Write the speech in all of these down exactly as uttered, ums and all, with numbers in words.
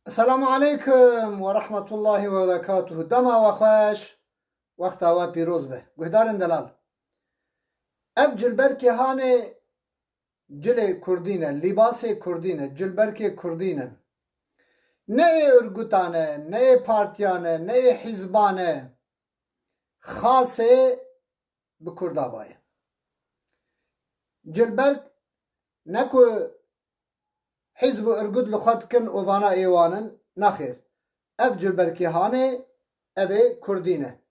Selamu aleykum ve rahmetullahi ve berekatuhu. Dema we xweş, wexta we pîroz be. Guhdarên delal. Ev cilberkê hanê cilê kurdî ne, lîbasê kurdî ne, cilberkê kurdî ne. Ne ê örgütan e, ne ê partiyan e, ne ê hizban e. Xasê bi kurda baye. Cilberk ne ku hizb û örgüt li xwe dikin û vana ê wan in, nexêr. Ev cilberkê hanê, ev ê kurdî ne.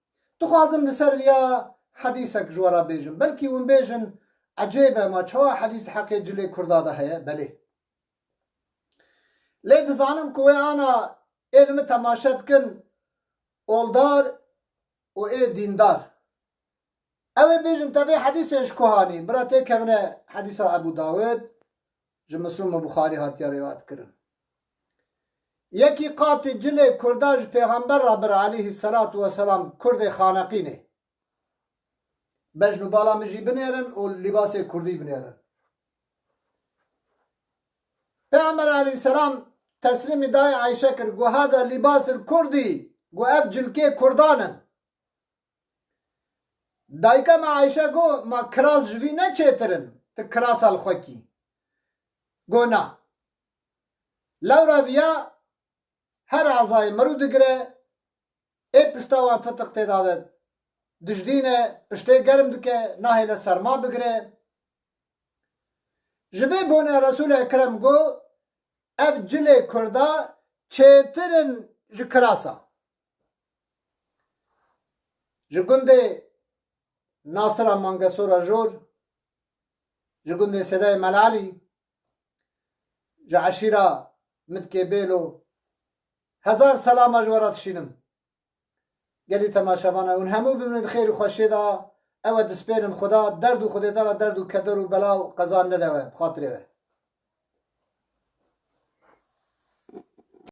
Dixwazim li ser viya hedîsek ji we re bêjim. Belkî hûn bêjin, ecêb e, ma çawa hedîs di heqê cilê kurda de heye? Belê. Lê dizanim ku wê ana ê li min temaşe dikin, oldar û ê dîndar. Ew ê bêjin, te vê hedîsê ji ku hanî? Bira têkevine hedîsa Ebû Dawid, ji Muslim û Buxarî hatiye rêwayet kirin. Yekî qatî cilê kurda ji Pêxember re bir aleyhisselatu vesselam kurdê xaneqînê. Bejn û bala min jî binêrin û lîbasê kurdî binêrin. Pêxember aleyhisselam teslîmî dayê Ayşe kir, got, "Hada lîbasil kurdî", got, "Ev cilkê kurdan in." Dayika me Ayşe got, "Ma kiras ji vî ne çêtir in? Tu kirasa li xwe kî?" Got, "Na." Lewra viya her ezayê merû digire, ê pişta wan fitiq tê de be, dijdîne, piştê germ dike, nahêle serma bigire. Ji vê bonê Resûlê Ekrem got, "Ev cilê kurda çêtir in ji kirasa." Ji gundê Nasira Mangesora Jor, ji gundê Sedayê Melalî, ji eşîra Mitkê Bêlo, hezar selama ji we re dişînim. Gelî temaşevana, hûn hemû bimrin di xêr û xweşiyê de, ew e dispêrin Xuda, derd û Xwedê te re derd û keder û bela û qeza nede we, bi xatirê we.